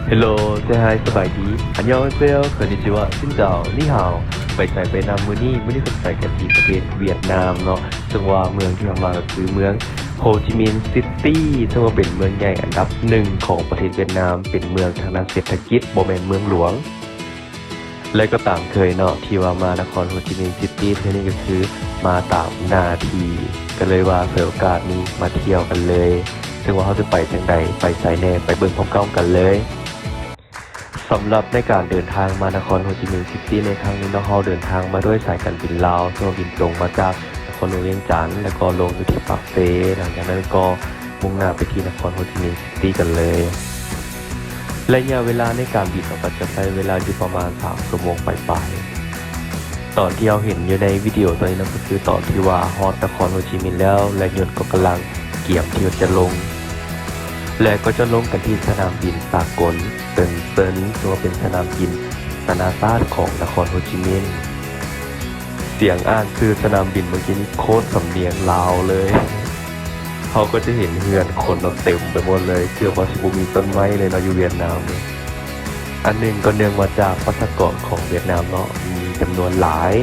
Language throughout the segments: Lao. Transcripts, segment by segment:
ເຮລໂລ ເຊຮາຍ ສະບາຍດີ ອັນຍອງເຊໂຍ ຄອນນິດຊິວະ ຊິນເຈົ້າ ນີຮາວ ໄປໃສໄປນຳມື້ນີ້? ມື້ນີ້ເຮົາໄປກັນທີ່ປະເທດຫວຽດນາມເນາະ ເຊິ່ງວ່າເມືອງທີ່ເຮົາມາກໍຄືເມືອງໂຮຈິມິນຊິຕີ ເຊິ່ງວ່າເປັນເມືອງໃຫຍ່ອັນດັບໜຶ່ງຂອງປະເທດຫວຽດນາມ ເປັນເມືອງທາງດ້ານເສດຖະກິດ ບໍ່ແມ່ນເມືອງຫຼວງ. ແລະກໍຕາມເຄີຍເນາະ ທີ່ວ່າມານະຄອນໂຮຈິມິນຊິຕີເທື່ອນີ້ກໍຄືມາຕາມໜ້າທີ່ ກໍເລີຍວ່າສວຍໂອກາດນີ້ມາທ່ຽວກັນເລີຍ ເຊິ່ງວ່າເຮົາຈະໄປຈັ່ງໃດ ໄປໃສແດ່ ໄປເບິ່ງພ້ອມກັນເລີຍ. ສຳລັບໃນການເດີນທາງມານະຄອນໂຮຈິມິນຊິຕີໃນຄັ້ງນີ້ເນາະ ເຮົາເດີນທາງມາດ້ວຍສາຍການບິນລາວ ເຊິ່ງວ່າບິນຕົງມາຈາກນະຄອນຫຼວງວຽງຈັນ ແລ້ວກໍລົງຢູ່ທີ່ປາກເຊ ຫຼັງຈາກນັ້ນກໍມຸ່ງໜ້າໄປທີ່ນະຄອນໂຮຈິມິນ ຕິກັນເລີຍ. ໄລຍະເວລາໃນການບິນເນາະ ກໍຈະໃຊ້ເວລາຢູ່ປະມານສາມຊົ່ວໂມງປາຍໆ. ຕອນທີ່ເຮົາເຫັນຢູ່ໃນວິດີໂອຕອນນີ້ເນາະ ກໍຄືຕອນທີ່ວ່າຮອດນະຄອນໂຮຈິມິນແລ້ວ ແລະຍົນກໍກຳລັງກຽມທີ່ຈະລົງ ແລະກໍຈະລົງກັນທີ່ສະໜາມບິນສາກົນເຊີນເຊີນ ເຊິ່ງວ່າເປັນສະໜາມບິນນານາຊາດຂອງນະຄອນໂຮຈິມິນ. ສຽງອ່ານຊື່ສະໜາມບິນເມື່ອກີ້ນີ້ໂຄດສຳນຽງລາວເລີຍ. ເຮົາກໍຈະເຫັນເຮືອນຄົນເນາະເຕັມໄປໝົດເລີຍ ເກືອບວ່າຊິບໍ່ມີຕົ້ນໄມ້ເລີຍເນາະຢູ່ຫວຽດນາມນີ້. ອັນໜຶ່ງກໍເນື່ອງມາຈາກປະຊາກອນຂອງຫວຽດນາມເນາະ ມີຈຳນວນຫຼາຍ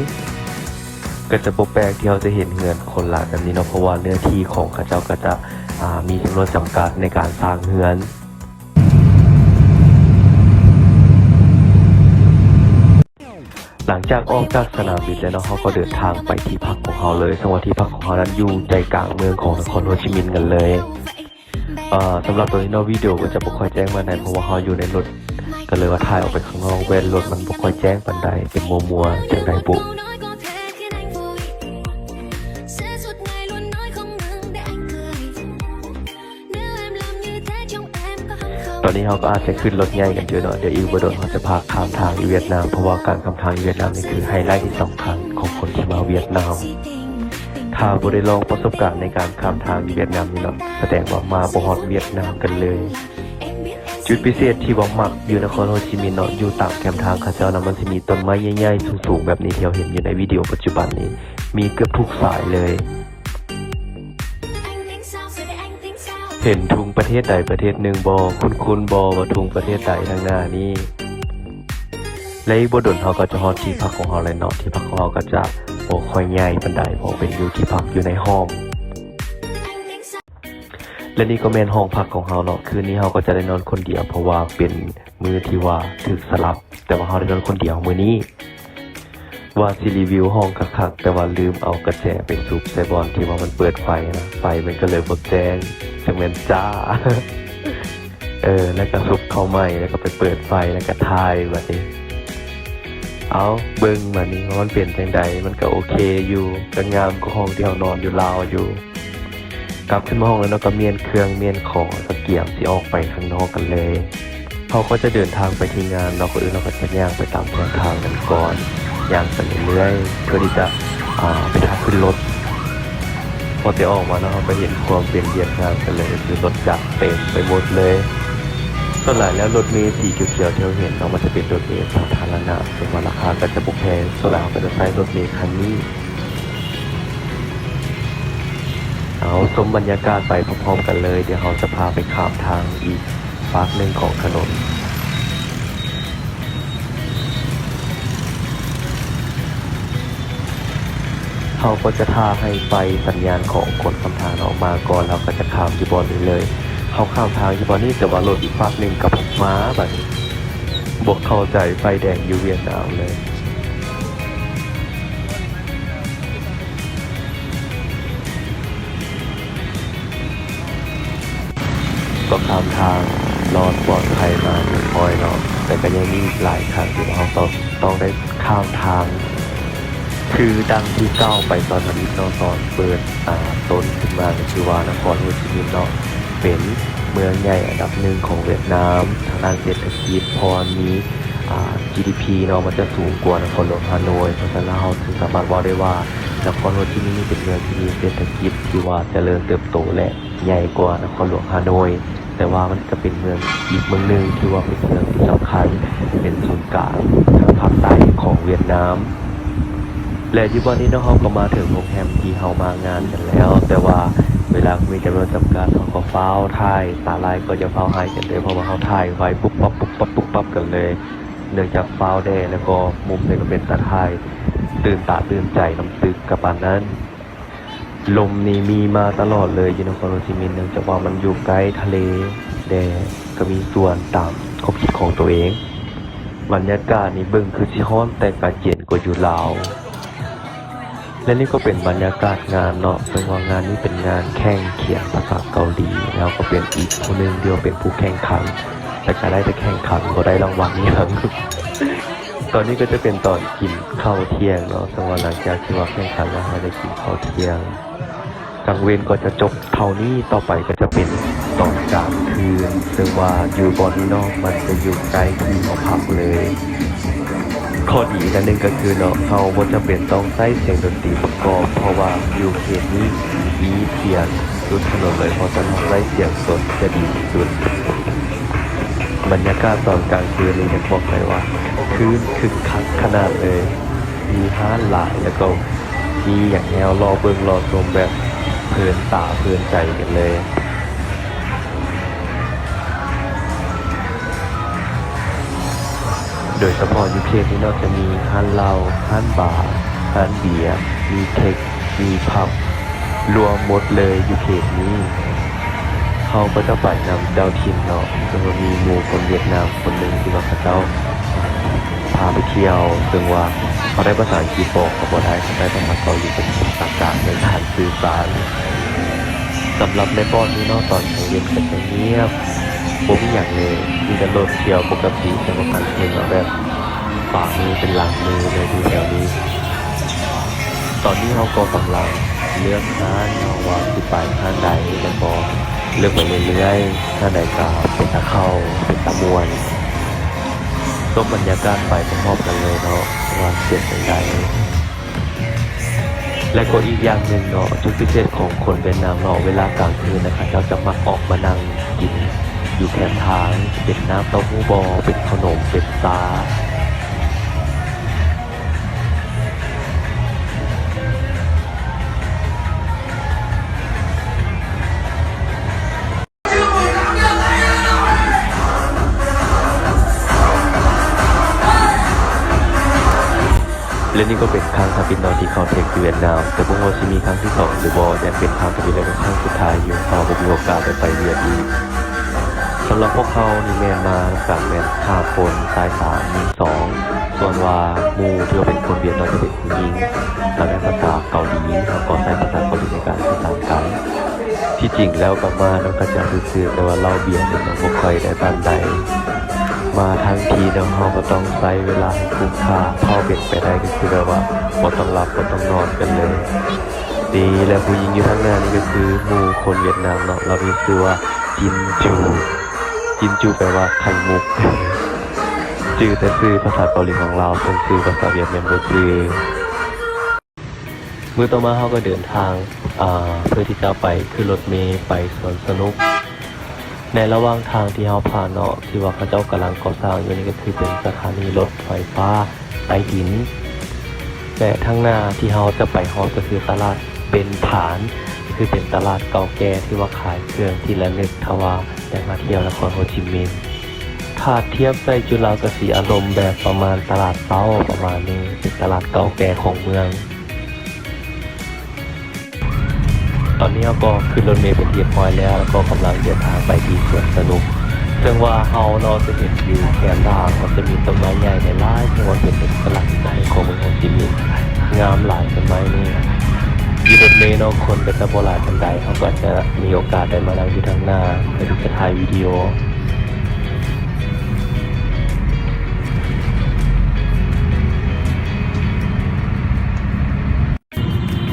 ກໍຈະບໍ່ແປກທີ່ເຮົາຈະເຫັນເຮືອນຄົນຫຼາຍແບບນີ້ເນາະ ເພາະວ່າເນື້ອທີ່ຂອງເຂົາເຈົ້າກໍຈະ ອ່າ ມີຈຳນວນຈຳກັດໃນການສ້າງເຮືອນ. ຫຼັງຈາກອອກຈາກສະໜາມບິນແລ້ວເນາະ ເຮົາກໍເດີນທາງໄປທີ່ພັກຂອງເຮົາເລີຍ ເຊິ່ງວ່າທີ່ພັກຂອງເຮົານັ້ນຢູ່ໃຈກາງເມືອງຂອງນະຄອນໂຮຈິມິນກັນເລີຍ. ເອີ ສຳລັບຕອນນີ້ເນາະ ວິດີໂອກໍຈະບໍ່ຄ່ອຍແຈ້ງປານໃດ ເພາະວ່າເຮົາຢູ່ໃນລົດ ກໍເລີຍວ່າຖ່າຍອອກໄປຂ້າງນອກແວ່ນ ລົດມັນບໍ່ຄ່ອຍແຈ້ງປານໃດ ເປັນມົວໆ ຈັ່ງໃດບຸ. ຕອນນີ້ເຮົາກໍອາດຈະຂຶ້ນລົດໃຫຍ່ກັນຢູ່ເນາະ ດຽວອີກບໍ່ດົນເຮົາຈະພາຂ້າມທາງຢູ່ຫວຽດນາມ ເພາະວ່າການຂ້າມທາງຢູ່ຫວຽດນາມນີ້ຄືໄຮໄລທີ່ສຳຄັນຂອງຄົນທີ່ມາຫວຽດນາມ. ຖ້າບໍ່ໄດ້ລອງປະສົບການໃນການຂ້າມທາງຢູ່ຫວຽດນາມນີ້ເນາະ ສະແດງວ່າມາບໍ່ຮອດຫວຽດນາມກັນເລີຍ. ຈຸດພິເສດທີ່ວ່າມັກຢູ່ນະຄອນໂຮຈິມິນເນາະ ຢູ່ຕາມແຄມທາງເຂົາເຈົ້ານະ ມັນຊິມີຕົ້ນໄມ້ໃຫຍ່ໆ ສູງໆ ແບບນີ້ທີ່ເຮົາເຫັນຢູ່ໃນວິດີໂອປັດຈຸບັນນີ້ ມີເກືອບທຸກສາຍເລີຍ. ເຫັນທຸງປະເທດໃດປະເທດໜຶ່ງບໍ່? ຄຸ້ນໆບໍ່ວ່າທຸງປະເທດໃດທາງໜ້ານີ້? ແລະອີກບໍ່ດົນເຮົາກໍຈະຮອດທີ່ພັກຂອງເຮົາແລ້ວເນາະ. ທີ່ພັກຂອງເຮົາກໍຈະບໍ່ຄ່ອຍໃຫຍ່ປານໃດ ເພາະເປັນຢູ່ທີ່ພັກຢູ່ໃນຫ້ອງ. ແລະນີ້ກໍແມ່ນຫ້ອງພັກຂອງເຮົາເນາະ. ຄືນນີ້ເຮົາກໍຈະໄດ້ນອນຄົນດຽວ ເພາະວ່າເປັນມື້ທີ່ວ່າຖືກສະຫຼັບ ແຕ່ວ່າເຮົາໄດ້ນອນຄົນດຽວມື້ນີ້. ວ່າຊິຣີວິວຫ້ອງຄັກໆ ແຕ່ວ່າລືມເອົາກະແຈໄປສຸບໃສ່ບ່ອນທີ່ວ່າມັນເປີດໄຟນະ ໄຟມັນກໍເລີຍບໍ່ແຈ້ງ ຈັ່ງແມ່ນຈ້າ. ເອີ ແລ້ວກໍສຸບເຂົ້າໃໝ່ ແລ້ວກໍໄປເປີດໄຟ ແລ້ວກໍຖ່າຍບາດນີ້. ເອົາ ເບິ່ງບາດນີ້ວ່າມັນເປັນຈັ່ງໃດ? ມັນກໍໂອເຄຢູ່ ກໍງາມກວ່າຫ້ອງທີ່ເຮົານອນຢູ່ລາວຢູ່. ກັບຂຶ້ນມາຫ້ອງແລ້ວເນາະ ກໍມ້ຽນເຄື່ອງມ້ຽນຂອງ ແລ້ວກໍກຽມຊິອອກໄປຂ້າງນອກກັນເລີຍ. ເຮົາກໍຈະເດີນທາງໄປທີ່ງານເນາະ. ກ່ອນອື່ນເຮົາກໍຈະຍ່າງໄປຕາມເສັ້ນທາງກັນກ່ອນ ຍ່າງໄປເລື້ອຍໆ ເພື່ອທີ່ຈະ ອ່າ ໄປຖ້າຂຶ້ນລົດ. ພໍແຕ່ອອກມາເນາະ ເຮົາກໍເຫັນຄວາມເປັນຫວຽດນາມກັນເລີຍ ກໍຄືລົດຈັກເຕັມໄປໝົດເລີຍ. ສ່ວນຫຼາຍແລ້ວລົດເມສີຂຽວໆ ທີ່ເຮົາເຫັນເນາະ ມັນຈະເປັນລົດເມສາທາລະນະ ເຊິ່ງວ່າລາຄາກໍຈະບໍ່ແພງ. ສ່ວນຫຼາຍເຮົາກໍຈະໃຊ້ລົດເມຄັນນີ້. ເອົາ ຊົມບັນຍາກາດໄປພ້ອມໆກັນເລີຍ. ດຽວເຮົາຈະພາໄປຂ້າມທາງອີກຟາກໜຶ່ງຂອງຖະໜົນ. ເຮົາກໍຈະຖ້າໃຫ້ໄຟສັນຍານຂອງຄົນຂ້າມທາງເນາະ ມາກ່ອນ ເຮົາກໍຈະຂ້າມຢູ່ບ່ອນນີ້ເລີຍ. ເຮົາຂ້າມທາງຢູ່ບ່ອນນີ້ ແຕ່ວ່າລົດອີກຟາກໜຶ່ງກໍບໍ່ມາ. ບາດນີ້ບໍ່ເຂົ້າໃຈໄຟແດງຢູ່ຫວຽດນາມເລີຍ. ກໍຂ້າມທາງລອດປອດໄພມາຮຽບຮ້ອຍເນາະ, ແຕ່ກໍຍັງມີອີກຫຼາຍຄັ້ງທີ່ວ່າເຮົາຕ້ອງ ຕ້ອງໄດ້ຂ້າມທາງ. ຄືດັ່ງທີ່ກ່າວໄປຕອນທຳອິດເນາະ, ຕອນເປີດ ອ່າ ຕົ້ນຂຶ້ນມາກໍຄືວ່ານະຄອນໂຮຈິມິນເນາະ ເປັນເມືອງໃຫຍ່ອັນດັບໜຶ່ງຂອງຫວຽດນາມ ທາງດ້ານເສດຖະກິດ, ເພາະວ່າມີ ອ່າ ຈີດີພີເນາະ ມັນຈະສູງກວ່ານະຄອນຫຼວງຮາໂນຍ. ເພາະສະນັ້ນແລ້ວ ເຮົາຈຶ່ງສາມາດເວົ້າໄດ້ວ່າ ນະຄອນໂຮຈິມິນນີ້ເປັນເມືອງທີ່ມີເສດຖະກິດທີ່ວ່າຈະເລີນເຕີບໂຕ ແລະ ໃຫຍ່ກວ່ານະຄອນຫຼວງຮາໂນຍ, ແຕ່ວ່າມັນກໍເປັນເມືອງອີກເມືອງໜຶ່ງທີ່ວ່າເປັນເມືອງທີ່ສຳຄັນ ເປັນສູນກາງທາງພາກໃຕ້ຂອງຫວຽດນາມ. ເ ແລະ ຢູ່ບ່ອນນີ້ເນາະ ເຮົາກໍມາເຖິງໂຮງແຮມທີ່ເຮົາມາງານກັນແລ້ວ, ແຕ່ວ່າເວລາມີຈຳນວນຈຳກັດ ເຮົາກໍຟ້າວຖ່າຍ, ຕາຫຼາຍກໍຢ່າຟ້າວຫາຍກັນເດີ້ ເພາະວ່າເຮົາຖ່າຍໄວປຸບປັບ ປຸບປັບ ປຸບປັບກັນເລີຍ, ເນື່ອງຈາກຟ້າວແດ່ ແລ້ວກໍມຸມໃດກໍເປັນຕາຖ່າຍຕື່ນຕາຕື່ນໃຈນຳຕຶກກະປານນັ້ນ. ລົມນີ້ມີມາຕະຫຼອດເລີຍຢູ່ນະຄອນໂຮຈິມິນ ເນື່ອງຈາກວ່າມັນຢູ່ໃກ້ທະເລ ແລະ ກໍມີສວນຕາມຂອບເຂດຂອງຕົວເອງ. ບັນຍາກາດນີ້ເບິ່ງຄືຊິຮ້ອນ ແຕ່ກະເຢັນກວ່າຢູ່ລາວ. ແລະ ນີ້ກໍເປັນບັນຍາກາດງານເນາະ, ເຊິ່ງວ່າງານນີ້ເປັນງານແຂ່ງຂຽນພາສາເກົາຫຼີ, ແລ້ວກໍເປັນອີກຜູ້ໜຶ່ງທີ່ວ່າເປັນຜູ້ແຂ່ງຂັນ, ແຕ່ກະໄດ້ແຕ່ແຂ່ງຂັນ ບໍ່ໄດ້ລາງວັນອີ່ຫຍັງ. ຕອນນີ້ກໍຈະເປັນຕອນກິນເຂົ້າທ່ຽງເນາະ, ເຊິ່ງວ່າຫຼັງຈາກທີ່ວ່າແຂ່ງຂັນແລ້ວ ເຮົາໄດ້ກິນເຂົ້າທ່ຽງ. ກາງເວັນກໍຈະຈົບເທົ່ານີ້, ຕໍ່ໄປກໍຈະເປັນຕອນກາງຄືນ, ເຊິ່ງວ່າຢູ່ບ່ອນນີ້ເນາະ ມັນຈະຢູ່ໃກ້ທີ່ເຮົາພັກເລີຍ. ຂໍ້ດີອີກອັນໜຶ່ງກໍຄືເນາະ ເຮົາບໍ່ຈຳເປັນຕ້ອງໃຊ້ສຽງດົນຕີປະກອບ, ເພາະວ່າຢູ່ເຂດນີ້ມີສຽງສຸດຖະໜົນເລີຍ, ເພາະສະນັ້ນໃຊ້ສຽງສົດຈະດີທີ່ສຸດ. ບັນຍາກາດຕອນກາງຄືນນີ້ ຢາກບອກໄດ້ວ່າ ຄືນຄຶກຄັກຂະໜາດເລີຍ, ມີຮ້ານຫຼາຍ ແລ້ວກໍ ມີຫຍັງແນວລໍເບິ່ງລໍຊົມແບບເພີນຕາເພີນໃຈກັນເລີຍ. ໂດຍສະເພາະຢູ່ເຂດນີ້ເນາະ ຈະມີຮ້ານເຫຼົ້າ, ຮ້ານບາ, ຮ້ານເບຍ, ມີເທັກ, ມີຜັບ, ລວມໝົດເລີຍຢູ່ເຂດນີ້. ເຮົາກໍຈະໄປນຳເຈົ້າຖິ່ນເນາະ, ເຊິ່ງວ່າມີໝູ່ຄົນຫວຽດນາມຄົນໜຶ່ງທີ່ວ່າເຂົາເຈົ້າພາໄປທ່ຽວ, ເຊິ່ງວ່າເຮົາໄດ້ພາສາອັງກິດບໍ່ກໍບໍ່ໄດ້, ເຂົາໃຊ້ພາສາເກົາຫຼີເປັນພາສາກາງໃນການສື່ສານ. ສຳລັບໃນບ່ອນນີ້ເນາະ ຕອນກາງເວັນກໍຈະງຽບ, ບໍ່ມີຫຍັງເລີຍ, ມີແຕ່ລົດທ່ຽວປົກກະຕິ, ແຕ່ວ່າກາງຄືນເນາະ ແບບ ຂວາມືເປັນຫຼັງມືເລີຍຢູ່ແຖວນີ້. ຕອນນີ້ເຮົາກໍກຳລັງເລືອກຮ້ານເນາະວ່າຊິໄປຮ້ານໃດ, ແລ້ວກໍເລືອກໄປເລື້ອຍໆ, ຮ້ານໃດກໍເປັນຕາເຂົ້າ ເປັນຕາມ່ວນ. ຊົມບັນຍາກາດໄປພ້ອມໆກັນເລີຍເນາະ ວ່າເປັນຈັ່ງໃດ. ແລະ ກໍອີກຢ່າງໜຶ່ງເນາະ ຈຸດພິເສດຂອງຄົນຫວຽດນາມເນາະ ເວລາກາງຄືນນະ ເຂົາເຈົ້າຈະມັກອອກມານັ່ງກິນຢູ່ແຄມທາງ, ເປັນນ້ຳເຕົ້າຫູ້ບໍ, ເປັນເຂົ້າໜົມ, ເປັນຊາ. ແລະ ນີ້ກໍເປັນຄັ້ງທຳອິດເນາະທີ່ເຂົ້າເທັກຢູ່ຫວຽດນາມ, ແຕ່ບໍ່ຮູ້ວ່າຊິມີຄັ້ງທີສອງຫຼືບໍ່, ຢ້ານເປັນຄັ້ງທຳອິດ ແລະ ກໍຄັ້ງສຸດທ້າຍຢູ່, ເພາະວ່າບໍ່ມີໂອກາດໄດ້ໄປຫວຽດອີກ. ສຳລັບພວກເຮົານີ້ແມ່ນມານຳກັນແມ່ນຫ້າຄົນ, ຊາຍສາມ ຍິງສອງ, ສ່ວນວ່າໝູ່ທີ່ວ່າເປັນຄົນຫວຽດນາມຈະເປັນຜູ້ຍິງ, ລາວແມ່ນພາສາເກົາຫຼີ, ເຮົາກໍໃຊ້ພາສາເກົາຫຼີໃນການສື່ສານກັນ. ທີ່ຈິງແລ້ວກໍມານຳເຂົາເຈົ້າຊື່ໆ, ແຕ່ວ່າເຫຼົ້າເບຍນີ້ມັນບໍ່ຄ່ອຍໄດ້ປານໃດ. ມາທັງທີເນາະ, ເຮົາກໍຕ້ອງໃຊ້ເວລາໃຫ້ຄຸ້ມຄ່າ, ເທົ່າເປັນໄປໄດ້ກໍຄືແບບວ່າບໍ່ຕ້ອງຫຼັບບໍ່ຕ້ອງນອນກັນເລີຍ. ນີ້ແຫຼະ ຜູ້ຍິງຢູ່ທາງໜ້ານີ້ກໍຄືໝູ່ຄົນຫວຽດນາມເນາະ, ລາວມີຊື່ວ່າ ຈິນຈູ, ຈິນຈູແປວ່າໄຂ່ມຸກ. ຈື່ແຕ່ຊື່ພາສາເກົາຫຼີຂອງລາວ, ສ່ວນຊື່ພາສາຫວຽດແມ່ນບໍ່ຈື່. ມື້ຕໍ່ມາເຮົາກໍເດີນທາງ ອາ ເພື່ອທີ່ຈະໄປຂຶ້ນລົດເມໄປສວນສະໜຸກ. ໃນລະຫວ່າງທາງທີ່ເຮົາຜ່ານເນາະ ທີ່ວ່າເຂົາເຈົ້າກຳລັງກໍ່ສ້າງຢູ່ນີ້ ກໍຄືເປັນສະຖານີລົດໄຟຟ້າໃຕ້ດິນ ແລະ ທາງໜ້າທີ່ເຮົາຈະໄປຮອດກໍຄືຕະຫຼາດເປັນຜານ ຄືເປັນຕະຫຼາດເກົ່າແກ່ທີ່ວ່າຂາຍເຄື່ອງທີ່ລະນຶກ ຖ້າວ່າ ໄດ້ມາທ່ຽວນະຄອນໂຮຈິມິນ. ຖ້າທຽບໃສ່ຈຸລາວກະຊິອາລົມແບບປະມານຕະຫຼາດເຊົ້າປະມານນີ້, ເປັນຕະຫຼາດເກົ່າແກ່ຂອງເມືອງ. ຕອນນີ້ເຮົາກໍຂຶ້ນລົດເມເປັນທີ່ຮຽບຮ້ອຍແລ້ວ, ແລ້ວກໍກຳລັງເດີນທາງໄປທີ່ສວນສະໜຸກ. ເຊິ່ງວ່າເຮົາເນາະຈະເຫັນຢູ່ແຄມທາງ ມັນຈະມີຕົ້ນໄມ້ໃຫຍ່ຫຼາຍໆ, ເຊິ່ງວ່າເປັນເອກະລັກອີກຢ່າງໜຶ່ງຂອງເມືອງໂຮຈິມິນ. ງາມຫຼາຍຕົ້ນໄມ້ນີ້. ຢູ່ລົດເມເນາະ ຄົນກໍຈະບໍ່ຫຼາຍປານໃດ, ເຮົາກໍອາດຈະມີໂອກາດໄດ້ມານັ່ງຢູ່ທາງໜ້າ ເພື່ອທີ່ຈະຖ່າຍວິດີໂອ.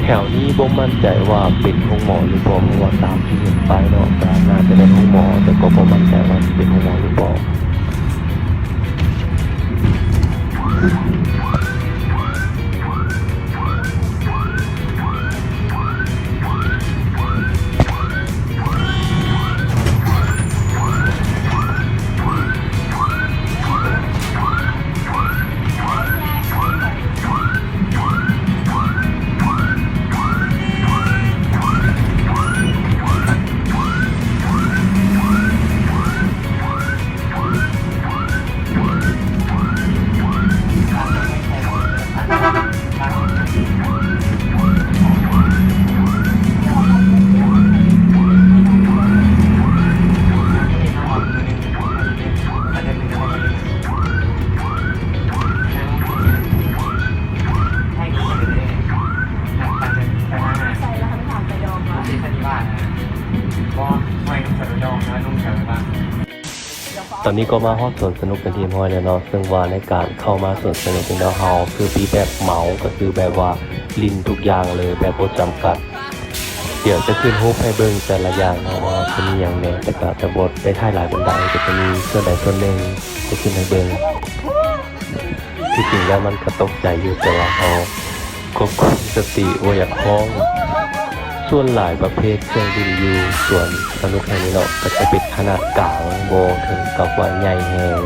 ແຖວນີ້ບໍ່ໝັ້ນໃຈວ່າເປັນໂຮງໝໍຫຼືບໍ່, ເພາະວ່າຕາມທີ່ເຫັນປ້າຍເນາະ ກໍໜ້າຈະເປັນໂຮງໝໍ, ແຕ່ກໍບໍ່ໝັ້ນໃຈວ່າຊິເປັນໂຮງໝໍຫຼືບໍ່. ຕອນນີ້ກໍມາຮອດສວນສະໜຸກເປັນທີ່ຮຽບຮ້ອຍແລ້ວເນາະ, ເຊິ່ງວ່າໃນການເຂົ້າມາສວນສະໜຸກນີ້ເນາະ ເຮົາຄືຟຣີແບບເໝົາ ກໍຄືແບບວ່າຫຼິ້ນທຸກຢ່າງເລີຍ ແບບບໍ່ຈຳກັດ. ດຽວຈະຂຶ້ນຮູບໃຫ້ເບິ່ງແຕ່ລະຢ່າງເນາະ ວ່າຈະມີຫຍັງແດ່, ແຕ່ກໍຈະບໍ່ໄດ້ຖ່າຍຫຼາຍປານໃດ, ກໍຈະມີສ່ວນໃດສ່ວນໜຶ່ງຈະຂຶ້ນໃຫ້ເບິ່ງ. ທີ່ຈິງແລ້ວມັນກໍຕົກໃຈຢູ່, ແຕ່ວ່າເຮົາຄວບຄຸມສະຕິບໍ່ຢາກຮ້ອງ. ສ່ວນຫຼາຍປະເພດເຄື່ອງຫຼິ້ນຢູ່ສວນສະໜຸກແຫ່ງນີ້ເນາະ ກໍຈະເປັນຂະໜາດກາງ, ບໍ່ເຖິງກັບວ່າໃຫຍ່ແຮງ.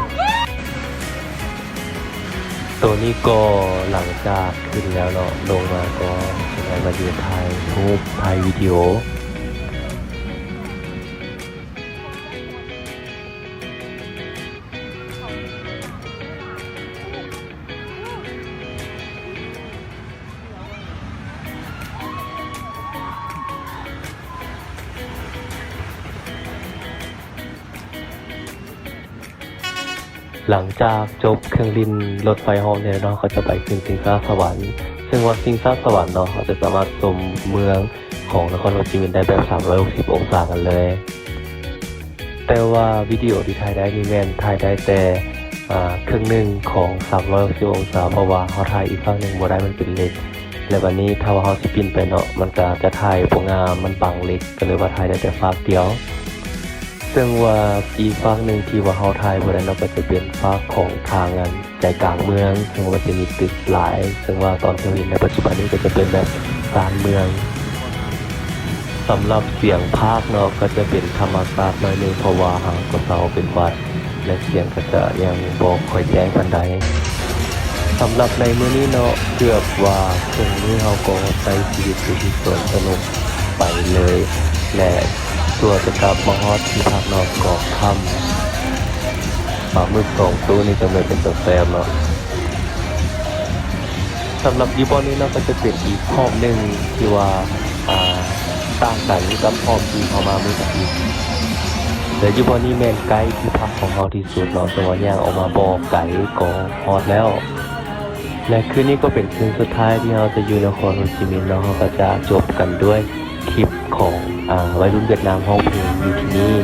ໂຕນີ້ກໍຫຼັງຈາກຂຶ້ນແລ້ວເນາະ, ລົງມາກໍຊິໄດ້ມາຢືນຖ່າຍຮູບ, ຖ່າຍວິດີໂອ. ຫຼັງຈາກຈົບເຄື່ອງຫຼິ້ນລົດໄຟເຮົາແລ້ວເນາະ, ເຮົາກໍຈະໄປຂຶ້ນຊິງຊາສະຫວັນ, ເຊິ່ງວ່າຊິງຊາສະຫວັນເນາະ ເຮົາຈະສາມາດຊົມເມືອງຂອງນະຄອນໂຮຈິມິນໄດ້ແບບສາມຮ້ອຍຫົກສິບອົງສາກັນເລີຍ. ແຕ່ວ່າວິດີໂອທີ່ຖ່າຍໄດ້ນີ້ແມ່ນຖ່າຍໄດ້ແຕ່ ອາ ເຄິ່ງໜຶ່ງຂອງສາມຮ້ອຍຫົກສິບອົງສາ, ເພາະວ່າເຮົາຖ່າຍອີກຟາກໜຶ່ງບໍ່ໄດ້, ມັນເປັນເຫຼັກ. ແລະ ບາດນີ້ຖ້າວ່າເຮົາຊິປິ່ນໄປເນາະ ມັນກໍຈະຖ່າຍບໍ່ງາມ, ມັນບັງເຫຼັກ, ກໍເລີຍວ່າຖ່າຍໄດ້ແຕ່ຟາກດຽວ. ເຊິ່ງວ່າອີກຟາກໜຶ່ງທີ່ວ່າເຮົາຖ່າຍບໍ່ໄດ້ເນາະ ກໍຈະເປັນຟາກຂອງທາງ ອັນ ໃຈກາງເມືອງ, ເຊິ່ງວ່າຈະມີຕຶກຫຼາຍ, ເຊິ່ງວ່າຕອນທີ່ເຮົາເຫັນໃນປັດຈຸບັນນີ້ກໍຈະເປັນແບບຊານເມືອງ. ສຳລັບສຽງພາກເນາະ ກໍຈະເປັນທຳມະຊາດໜ້ອຍໜຶ່ງ, ເພາະວ່າເຮົາກໍເຊົາເປັນຫວັດ ແລະ ສຽງກໍຈະຍັງບໍ່ຄ່ອຍແຈ້ງປານໃດ. ສຳລັບໃນມື້ນີ້ເນາະ ເກືອບວ່າເຄິ່ງມື້ເຮົາກໍໃຊ້ຊີວິດຢູ່ທີ່ສວນສະໜຸກໄປເລີຍ ແລະ ຕົວະຈະກັບມາຮອດທີ່ພັກເນາະ ກໍຄ່ຳ. ປາໝຶກສອງໂຕນີ້ກໍແມ່ນເປັນຕາແຊບເນາະ. ສຳລັບຢູ່ບ່ອນນີ້ເນາະ ກໍຈະເປັນອີກຮອບໜຶ່ງທີ່ວ່າ ອ່າ ຕ່າງກັນກັບຮອບທີ່ເຮົາມາມື້ຕະກີ້. ແລະ ຢູ່ບ່ອນນີ້ແມ່ນໃກ້ທີ່ພັກຂອງເຮົາທີ່ສຸດເນາະ, ແຕ່ວ່າຍ່າງອອກມາບໍ່ໄກກໍຮອດແລ້ວ. ແລະ ຄືນນີ້ກໍເປັນຄືນສຸດທ້າຍທີ່ເຮົາຈະຢູ່ນະຄອນໂຮຈິມິນເນາະ, ເຮົາກໍຈະຈົບກັນດ້ວຍຄລິບຂອງ ອາ ໄວລຸ້ນຫວຽດນາມຮ້ອງເພງຢູ່ທີ່ນີ້.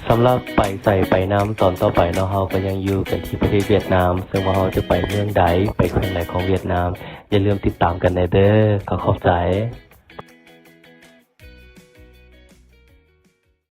ສຳລັບໄປໃສໄປນຳຕອນຕໍ່ໄປເນາະ, ເຮົາກໍຍັງຢູ່ກັນທີ່ປະເທດຫວຽດນາມ, ເຊິ່ງວ່າເຮົາຈະໄປເມືອງໃດ, ໄປແຂວງໃດຂອງຫວຽດນາມ, ຢ່າລືມຕິດຕາມກັນແດ່ເດີ້. ຂໍຂອບໃຈ.